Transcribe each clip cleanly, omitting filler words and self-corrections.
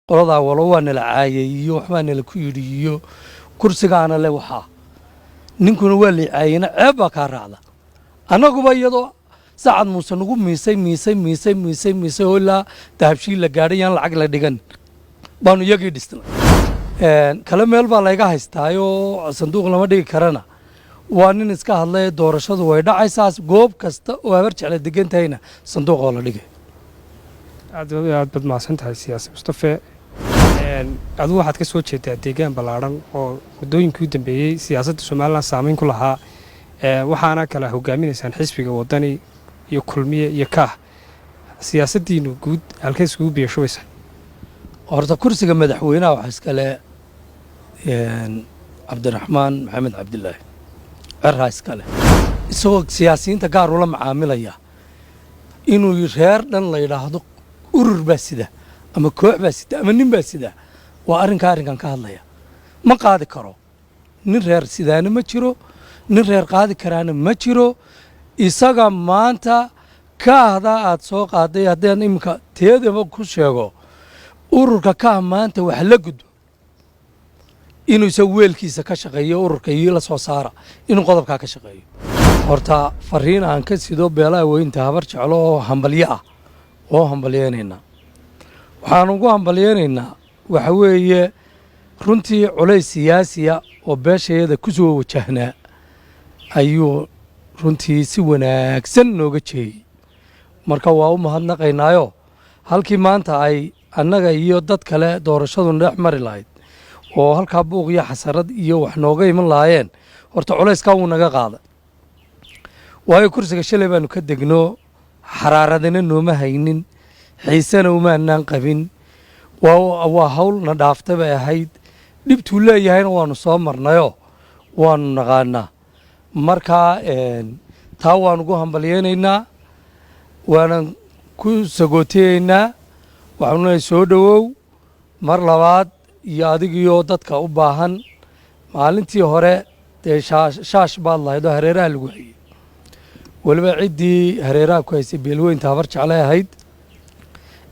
Qoladaa walo waa nala caayay iyo waxbaa nala ku yidhi iyo kursigaana le, waxaa ninkuna waa lay caayeyna, ceeb baa kaa raacda. Annaguba iyadoo Sacad Muuse nagu miisay, miisay, miisay, miisay, miisay oo ilaa Dahabshiil la gaadhay, yaan lacag la dhigan, baanu iyagii dhisnay. Kale meel baa layga haystaayoo sanduuq lama dhigi karana. Waa nin iska hadlay. Doorashadu way dhacaysaas, goob kasta oo Habar Jecla degan tahayna sanduuq oo la dhigay. Aad aad baad mahadsan tahay, siyaasi Mustafe. Adigu waxaad ka soo jeedaa deegaan ballaadhan oo muddooyinkii u dambeeyey siyaasadda Somaliland saameyn ku lahaa, waxaana kala hogaaminaysaan xisbiga Wadani iyo Kulmiye iyo Kaah. Siyaasaddiinu guud halkay iskugu biyashubaysa? Horta kursiga madaxweynaha waxaa iskale Cabdiraxmaan Maxamed Cabdilaahi Ciraa iskale. Isagoo siyaasiyiinta gaar ula macaamilaya inuu reer dhan la yidhaahdo urur baa sida ama koox baa sida ama nin baa sida, waa arrinkaa arrinkan ka hadlaya. Ma qaadi karo. Nin reer sidaana ma jiro, nin reer qaadi karaana ma jiro. Isaga maanta Kaahda aad soo qaaday, haddaan iminka teedaba ku sheego, ururka Kaah maanta wax la gudbo inuu isagu weelkiisa ka shaqeeyo, ururka iyo la soo saara inuu qodobkaa ka shaqeeyo. Horta fariin aan ka sido beelaha weynta Habar Jeclo oo hambalyo ah oo hambalyeynaynaa, waxaan ugu hambalyeynaynaa waxa weeye, runtii culays siyaasiya oo beeshayada ku soo wajahnaa ayuu runtii si wanaagsan nooga jeeyey. Marka waa u mahadnaqaynaayo. Halkii maanta ay annaga iyo dad kale doorashaduna dhex mari lahayd oo halkaa buuq iyo xasarad iyo wax nooga iman lahaayeen, horta culayskaa wuu naga qaaday. Waayo, kursiga shalay baanu ka degno, xaraaradina nooma haynin, xiisena umaanaan qabin. Waa hawl na dhaaftay bay ahayd. Dhibtuu leeyahayna waanu soo marnayoo waanu naqaanaa. Markaa taa waan ugu hambalyeynaynaa, waanan ku sagootiyeynaa. Waxaanu leeyahay soo dhowow mar labaad iyo adigiyo dadka u baahan. Maalintii hore dee shaash baad lahayd oo hareeraha lagu hayey. Weliba ciddii hareeraha ku haysay beelweynta Habar Jeclay ahayd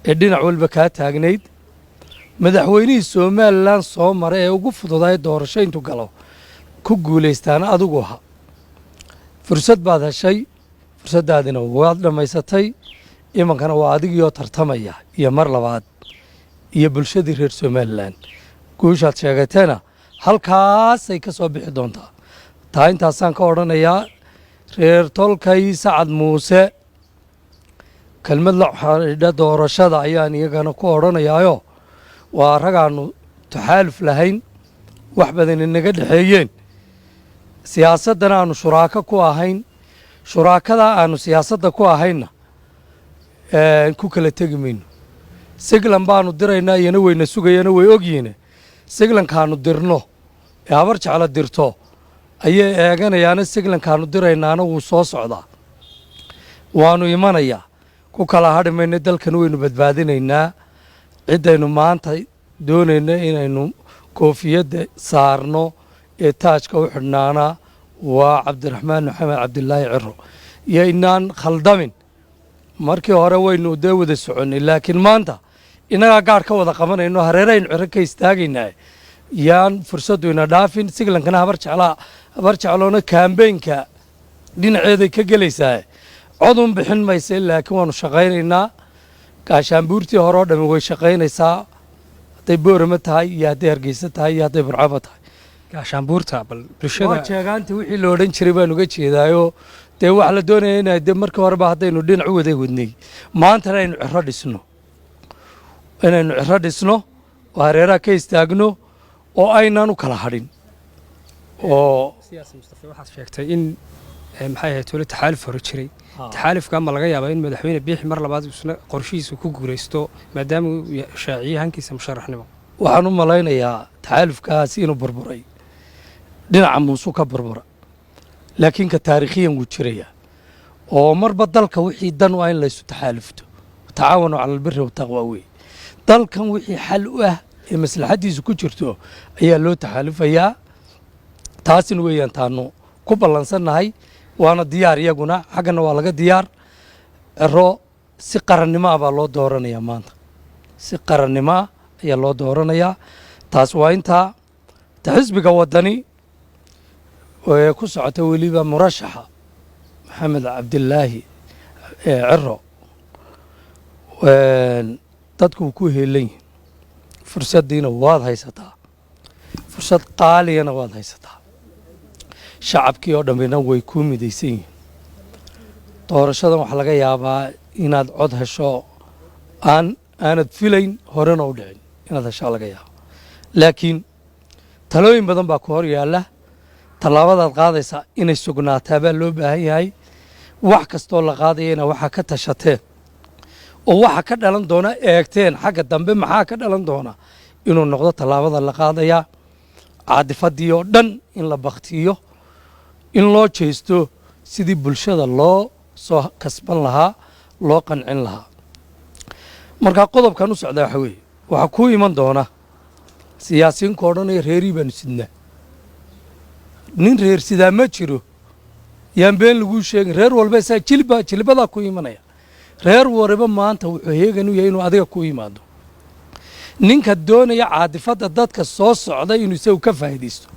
ee dhinac waliba kaa taagnayd. Madaxweynihii Somaliland soo maray ee ugu fududaay doorasho intuu galo ku guulaystaana adigu ahaa. Fursad baad heshay, fursaddaadina waad dhammaysatay. Imankana waa adigiioo tartamaya iyo mar labaad iyo bulshadii reer Somaliland. Guushaad sheegatayna halkaasay ka soo bixi doontaa. Taa intaasaan ka odhanayaa. Reer tolkay Sacad Muuse kelmad la xidhiidha doorashada ayaan iyagana ku odhanayaayo. Waa ragaannu taxaaluf lahayn, wax badan inaga dhexeeyeen, siyaasaddana aanu shuraako ku ahayn. Shuraakadaa aanu siyaasadda ku ahaynna ku kala tegi mayno. Siglan baanu diraynaa, iyana wayna sugayana, way ogyihiin. Siglankaanu dirno ee Habar Jecla dirto ayay eeganayaana. Siglankaanu diraynaana wuu soo socdaa, waanu imanayaa. Ku kala hadhi mayno, dalkan waynu badbaadinaynaa. Ciddaynu maanta doonayno inaynu koofiyadda saarno ee taajka u xidhnaana waa Cabdiraxmaan Maxamed Cabdilaahi Ciro. Iyo inaan khaldamin, markii hore waynu dee wada soconnay, laakiin maanta innagaa gaadh ka wada qabanayno, hareeraynu Ciro ka istaagaynaa. Yaan fursaddu ina dhaafin. Siglankana Habar Jeclaa, Habar Jecloona campaignka dhinaceeday ka gelaysaa. Codun bixin maysa, laakiin waanu shaqaynaynaa. Gaashaanbuurtii hore oo dhami way shaqaynaysaa, hadday Boorama tahay iyo hadday Hargeysa tahay iyo hadday Burcaba tahay. Gaashaanbuurta bal bulshada. Waa jeegaanta wixii la odhan jiray baan uga jeedaayo. Dee waxaa la doonaya ina de markii horeba haddaynu dhinac u wada wadnay, maantana aynu Ciro dhisno, inaynu Ciro dhisno oo hareeraha ka istaagno oo aynan u kala hadhin oo Siyaasi Mustafe, waxaad sheegtay in maxay ahayd tole taxaaluf hore jiray. Taxaalufka ma laga yaabaa in madaxweyne Biixi mar labaad isna qorshihiisa ku guulaysto, maadaama uu shaaciyey hankiisa musharaxnimo? Waxaan u malaynayaa taxaalufkaasi inuu burburay, dhinaca Muusuu ka burbura, laakiin ka taariikhiyan wuu jirayaa. Oo marba dalka wixii dan u ah in laysu taxaalufto, tacaawanu cala albiri wataqwa wey. Dalkan wixii xal u ah ee maslaxaddiisu ku jirto ayaa loo taxaalufayaa. Taasina weeyaan taanu ku ballansannahay, waana diyaar. Iyaguna xaggana waa laga diyaar. Ciro si qarannimo ah baa loo dooranayaa maanta, si qarannimo ah. Ayaa loo dooranayaa. Taas waa intaa. Ta xisbiga Waddani ee ku socota, weliba murashaxa Maxamed Cabdilaahi Ciro, dadku ku heelan yihin. Fursaddiina waad haysataa, fursad qaaliyana waad haysataa. Shacabkii oo dhammina way kuu midaysan yihiin. Doorashadan waxaa laga yaabaa inaad cod hesho aanad filayn, horena u dhicin inaad heshaa laga yaabo, laakiin talooyin badan baa ku hor yaalla. Tallaabadaad qaadaysaa inay sugnaataa baa loo baahan yahay. Wax kastoo la qaadayana waxaa ka tashateen oo waxa ka dhalan doona eegteen, xagga dambe maxaa ka dhalan doona inuu noqdo tallaabada la qaadayaa. Caadifadii oo dhan in la baktiyo, in loo jeesto sidii bulshada loo soo kasban lahaa, loo qancin lahaa. Markaa qodobkan u socdaa waxa weeye, waxaa kuu iman doona siyaasiyiinku odhanaya: "Reerii baanu sidnaa." Nin reer sidaa ma jiro, yaan been laguu sheegin. Reer walba isaa jilba jilbadaa ku imanaya. Reer wariba maanta wuxuu heegan u yahay inuu adiga ku yimaado. Ninka doonaya caadifadda dadka soo socda inuu isagu ka faa'iidaysto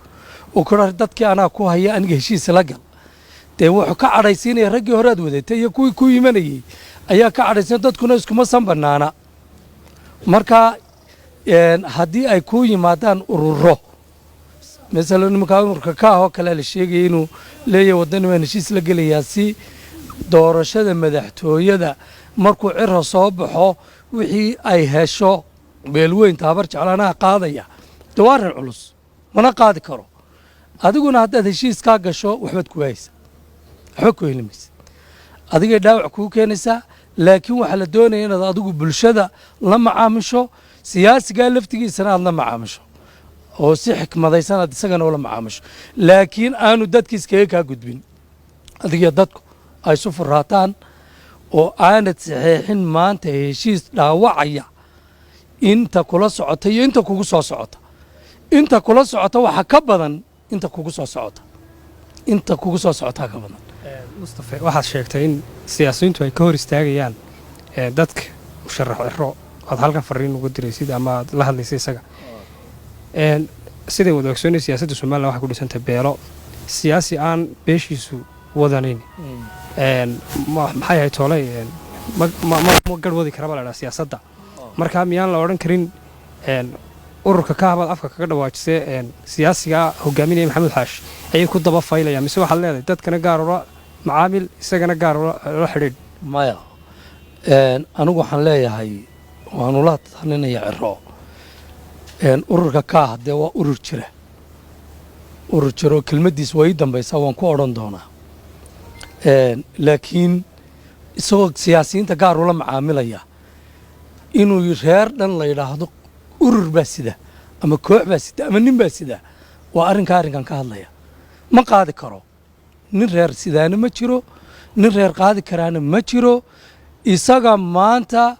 uu ku dadkii anaa ku haya, aniga heshiis la gal, dee wuxuu ka cadhaysiinaya raggii hore aad wadatay iyo kuwii ku imanayey ayaa ka cadhaysiinaya. Dadkuna iskuma san bannaana. Marka haddii ay ku yimaadaan ururo, masalan nimanka ururka Kaah oo kale la sheegaya inuu leeyahay Waddani baan heshiis la gelayaa si doorashada madaxtooyada markuu Ciro soo baxo wixii ay hesho beelweyn Taabar Jeclaanaha qaadaya, dee waa arrin culus, mana qaadi karo. Adiguna haddaad heshiiskaa gasho, waxbaad ku waayeysaa, waxba ku heli maysa, adigay dhaawac kuu keenaysaa. Laakiin waxaa la doonaya inaad adigu bulshada la macaamisho, siyaasigaa laftigiisana aad la macaamisho oo si xikmadaysan aad isagana ula macaamisho, laakiin aanu dadki iskaga kaa gudbin. Adigiyo dadku ay isu furaataan oo aanad saxeexin maanta heshiis dhaawacaya inta kula socota iyo inta kugu soo socota. Inta kula socota waxa ka badan inta kugu soo socota, inta kugu soo socotaa ka badan. Mustafe, waxaad sheegtay in siyaasiyiintu ay ka hor istaagayaan dadka musharax Ciro aad halkan fariin uga diraysid ama aad la hadlaysay isaga. Siday wada ogsoonay, siyaasadda Somalilan waxay ku dhisantahay beelo. Siyaasi aan beeshiisu wadanin, maxay ahayd tooley, ma garh wadi kara baa la dhaha siyaasadda. Marka miyaan la odhan karin ururka Kaah baad afka kaga dhawaajisay, siyaasigaa hogaaminaya Maxamuud Xaashi ayay ku daba faylayaan, mise waxaad leedahay dadkana gaar ula macaamil, isagana gaar ula xidhiidh? Maya, anigu waxaan leeyahay waan ula talinaya Ciro. Ururka Kaah dee waa urur jira, urur jira oo kelmaddiis waa ii dambaysaa, waan ku odhan doonaa. Laakiin isagoo siyaasiyiinta gaar ula macaamilaya inuu reer dhan la yidhaahdo urur baa sida ama koox baa sida ama nin baa sida, waa arrinkaa arrinkan ka hadlaya. Ma qaadi karo. Nin reer sidaana ma jiro, nin reer qaadi karaana ma jiro. Isaga maanta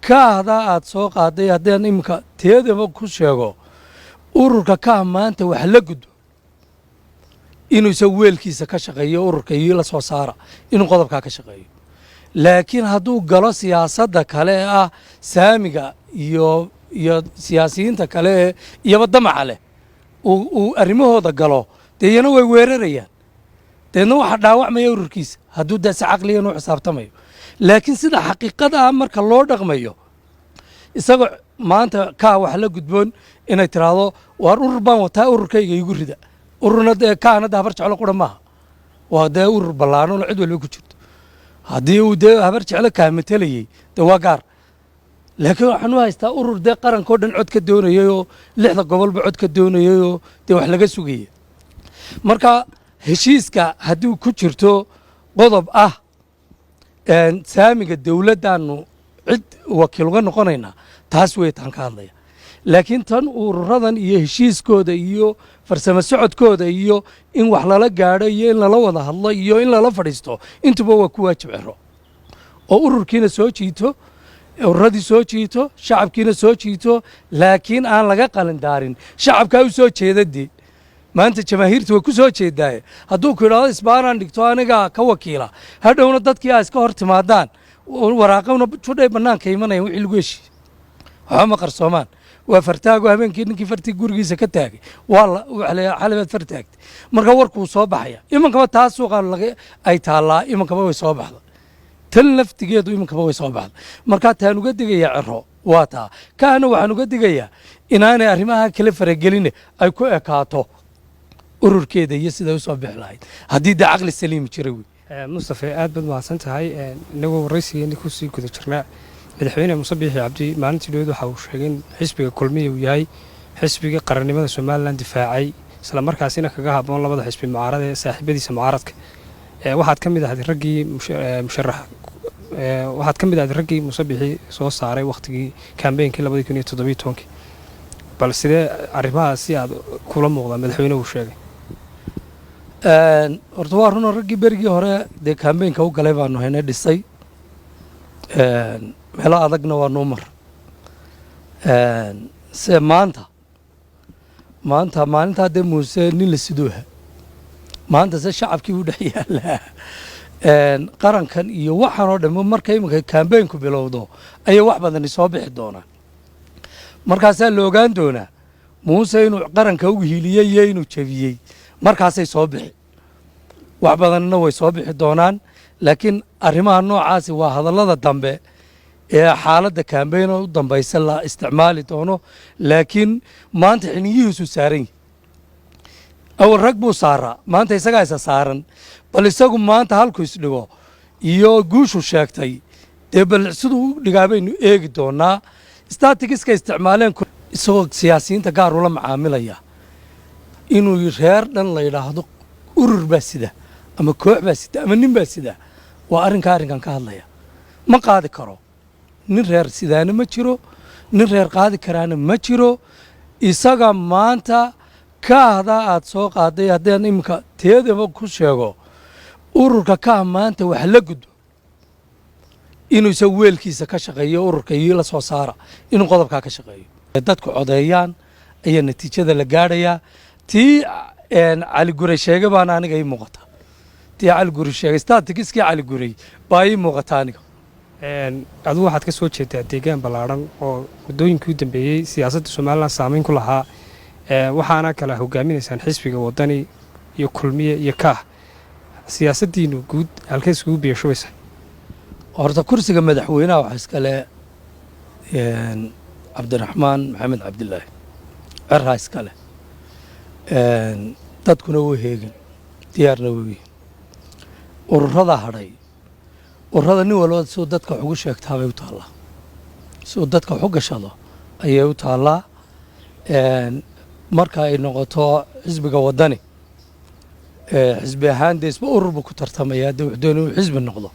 Kaahda aad soo qaaday, haddaan iminka teedaba ku sheego, ururka Kaah maanta wax la gudbo inuu isagu weelkiisa ka shaqeeyo, ururka iyo la soo saara inuu qodobkaa ka shaqeeyo. Laakiin hadduu galo siyaasadda kale ee ah saamiga iyo siyaasiyiinta kale ee iyaba damaca leh uu arrimahooda galo, dee iyana way weerarayaan, deedna waxaa dhaawacmaya ururkiisa hadduu dee si caqliyan u xisaabtamayo. Laakiin sida xaqiiqada ah marka loo dhaqmayo, isagoo maanta Kaa wax la gudboon inay tiraahdo: "Waar, urur baan wataa, ururkayga igu rida." Ururna dee Kaahna dee Habar Jeclo qura maaha, waa dee urur ballaaran oo cid walba ku jirto. Haddii uu dee Habar Jeclo kaa matelayey, dee waa gaar, laakiin waxaan u haystaa urur dee qarankao dhan cod ka doonayay oo lixda gobolba cod ka doonayay oo dee wax laga sugayay. Marka heshiiska haddii ku jirto qodob ah saamiga dowladdaannu cid wakiil uga noqonaynaa, taas wey taan ka hadlaya. Laakiin tan ururadan iyo heshiiskooda iyo farsamo socodkooda iyo in wax lala gaadho iyo in lala wada hadlo iyo in lala fadhiisto, intuba waa ku waajib Ciro oo ururkiina soo jiito, ururadii soo jiito, shacabkiina soo jiito, laakiin aan laga qalin daarin shacabkaa u soo jeedadii. Maanta jamaahiirta way ku soo jeedaaye, hadduu ku idhaahdo isbaanaan dhigto anigaa ka wakiila, hadhowna dadkii aa iska hor timaadaan, waraaqowna judhay bannaanka imanayaan, wixii lagu heshiiye waxba ma qarsoomaan. Waa fartaago. Habeenkii ninkii fartii gurigiisa ka taagay waa la waxa la yidhaha, xalay baad far taagtay. Marka warkuu soo baxaya imankaba, taa suuqa laga ay taallaa imankaba way soo baxda. Tan laftigeedu iminkaba way soo baxda. Marka taan uga digayaa Ciro waa taa. Kaana waxaan uga digayaa inaanay arrimaha kala farageline, ay ku ekaato ururkeeda iyo siday usoo bixi lahayd, haddii dee caqli saliimi jira wey. Mustafe, aad baad mahadsan tahay. Inagoo waraysigeeni kusii guda jirnaa, Madaxweyne Muuse Biixi Cabdi maalintii dhoweed waxa uu sheegay in xisbiga Kulmiya uu yahay xisbiga qarannimada Somaliland difaacay, isla markaasina kaga habboon labada xisbi mucaarada ee saaxiibadiisa mucaaradka. Waxaad ka mid ahayd raggii musharax, waxaad ka mid ahayd raggii Muuse Biixi soo saaray wakhtigii campaignkii 2017-kii. Bal sidee arrimahaas si aad kula muuqdaa madaxweyne uu sheegay? Horta waa runoo, raggii berigii hore dee campaignka u galay baanu haynay, dhisay. Meelo adagna waa nuu mar se maanta maalintaa dee Muuse nin la sidooha, maanta se shacabkii u dhex yaallaa qarankan iyo waxaan oo dhan. Marka iminka campaignku bilowdo ayay wax badani soo bixi doonaan. Markaasaa la ogaan doonaa Muuse inuu qaranka u hiiliyey iyo inuu jebiyey. Markaasay soo bixi, wax badanna way soo bixi doonaan. Laakiin arrimaha noocaasi waa hadallada dambe ee xaaladda campaign u dambaysa la isticmaali doono. Laakiin maanta xiniyihiisu saaran yihi. Awal rag buu saaraa, maanta isagaa isa saaran. Bal isagu maanta halku isdhigo iyo guushu sheegtay dee bal siduu u dhigaa baynu eegi doonaa. Statisticska isticmaaleen, isagoo siyaasiyiinta gaar ula macaamilaya, inuu reer dhan la yidhaahdo urur baa sida ama koox baa sida ama nin baa sida, waa arrinka arrinkan ka hadlaya. Ma qaadi karo. Nin reer sidaana ma jiro, nin reer qaadi karaana ma jiro. Isaga maanta Kaahda aad soo qaaday, haddaan iminka teedaba ku sheego, ururka Kaah maanta wax la gudbo inuu isagu weelkiisa ka shaqeeyo, ururka iyo la soo saara inuu qodobkaa ka shaqeeyo, dadku codeeyaan ayaa natiijada la gaadhayaa. Tii Cali Guray sheegay baana aniga ii muuqata. Tii Cali Guray sheegay, statisticskii Cali Guray baa ii muuqata aniga. Adigu waxaad ka soo jeedaa deegaan ballaadhan oo muddooyinkii u dambeeyey siyaasadda Somaliland saameyn ku lahaa, waxaana kala hogaaminaysaan xisbiga Wadani iyo Kulmiye iyo Kaah. Siyaasaddiinu guud halkay iskugu biyashubaysa? Horta kursiga madaxweynaha waxaa iskale Cabdiraxmaan Maxamed Cabdilaahi Ciraa iskale. Dadkuna wuu heegin, diyaarna wuu yihin. Ururada hadhay, ururada nin walba siduu dadka wax ugu sheegtaa bay u taallaa, siduu dadka wax u gashado ayay u taallaa. Marka ay noqoto xisbiga Wadani, xisbi ahaan dee isba urur buu ku tartamayaa, dee wuxuu doonay inuu xisbi noqdo.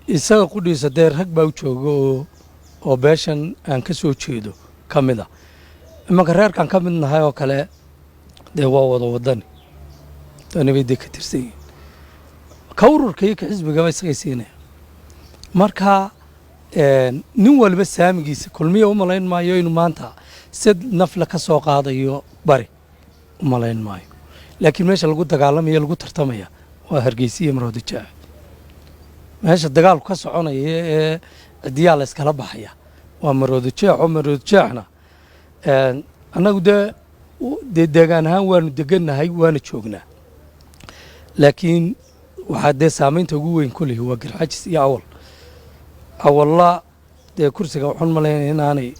Isaga qudhiisa dee rag baa u jooga oo beeshan aan ka soo jeedo ka mid a. Imanka reerkaan ka mid nahay oo kale dee waa wada Wadani, Wadani bay dee ka tirsan yihiin. Ka ururka iyo ka xisbigaba isagay siinaya. Marka nin waliba saamigiisa. Kulmiya u malayn maayo inuu maanta sid nafle ka soo qaadayo bari, u malayn maayo. Laakiin meesha lagu dagaalamaya, lagu tartamaya waa Hargeysa iyo Maroodijeex. Meesha dagaalku ka soconaya ee cidiyaa la iskala baxaya waa Maroodijeex. Oo Maroodijeexna annagu dee deegaan ahaan waanu degannahay, waana joognaa. Laakiin waxaa dee saamaynta ugu weyn ku lihi waa Garxajis iyo Awal. Awalla dee kursiga waxaan malaynaya inaanay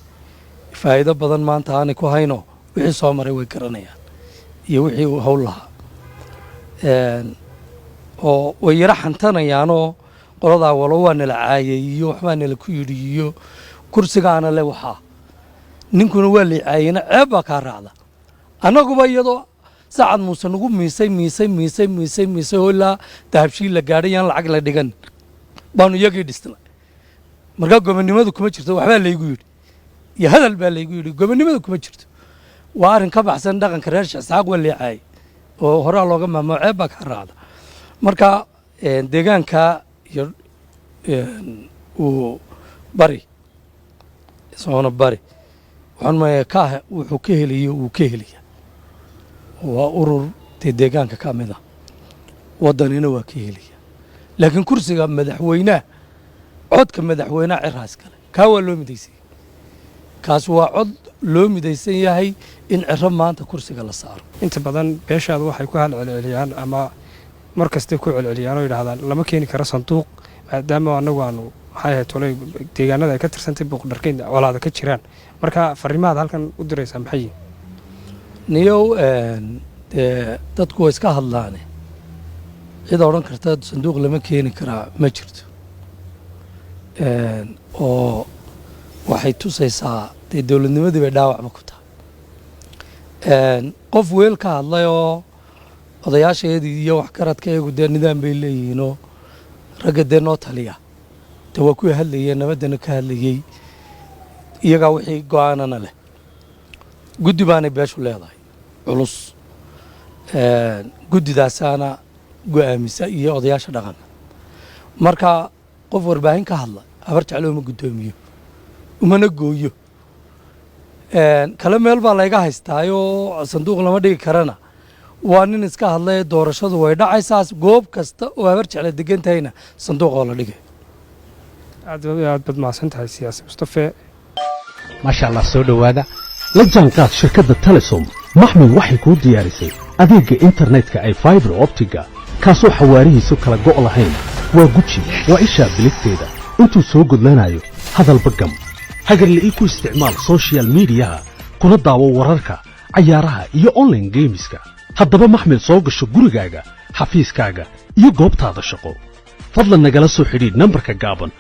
faa'iido badan maanta aanay ku hayno. Wixii soo maray way garanayaan iyo wixii uu hawl lahaa, oo way yaro xantanayaanoo qoladaa walo waa nala caayay iyo waxbaa nala ku yidhi iyo kursigaana le. Waxaa ninkuna waa lay caayeyna, ceeb baa kaa raacda. Annaguba iyadoo Sacad Muuse nagu miisay, miisay, miisay, miisay, miisay oo ilaa Dahabshiil la gaadhay, yaan lacag la dhigan, baanu iyagii dhisnay. Markaa gobonnimadu kuma jirto waxbaa laygu yidhi iyo hadal baa laygu yidhi. Gobonnimadu kuma jirto, waa arrin ka baxsan dhaqanka reer Sheekh Isxaaq. Waa leecaayay oo horaa looga maamo, ceeb baa kaa raacda. Marka deegaanka iyo uu bari soona bari, waxaan maya Kaah wuxuu ka helayo wuu ka helaya. Waa urur dee deegaanka ka mid ah. Waddanina waa ka helaya. Laakiin kursiga madaxweynaha, codka madaxweynaha Ciraa iskale. Kaa waa loo midaysayay. Kaasi waa cod loo midaysan yahay in Ciro maanta kursiga la saaro. Inta badan beeshaadu waxay ku halcelceliyaan ama mar kastay ku celceliyaan oo yidhaahdaan lama keeni karo sanduuq, maadaama anagu aanu, maxay ahayd tolay, deegaanada ay ka tirsantay Buuqdharkayn colaada ka jiraan. Marka fariimahaad halkan u diraysaa maxay yihiin? Niyow, dee dadku waa iska hadlaane, cid odhan karta sanduuq lama keeni karaa ma jirto, oo waxay tusaysaa dee dowladnimadii bay dhaawacba ku tahay. Qof weel ka hadlay oo odayaasheedii iyo waxgaradka iyagu dee nidaam bay leeyihiinoo ragga dee noo taliya dee waa kuwii hadlayeen, nabaddana ka hadlayey, iyagaa wixii go-aanana leh. Guddi baanay beeshu leedahay culus, guddidaasaana go-aamisa iyo odayaasha dhaqanka. Marka qof warbaahin ka hadla Habar Jeclo uma guddoomiyo umana gooyo. Kale meel baa layga haystaayoo sanduuq lama dhigi karana waa nin iska hadlay. Doorashadu way dhacaysaas, goob kasta oo Habar Jecla degan tahayna sanduuq oo la dhigay. Aad iyo aad baad mahadsan tahay, siyaasi Mustafe. Maasha Allah, soo dhowaada. La jaanqaad shirkadda Telesom. Maxmil waxay kuu diyaarisay adeegga internetka ee fiber optic-ga, kaasoo xawaarihiisu kala go' lahayn. Waa guji, waa ishaa biligteeda intuu soo gudlanayo. Hadalba gam, hagarle ii ku isticmaal social media-ha, kuna daawo wararka, cayaaraha iyo online games-ka. Haddaba maxmil, soo gasho gurigaaga, xafiiskaaga iyo goobtaada shaqo. Fadlan nagala soo xidhiidh nambarka gaaban.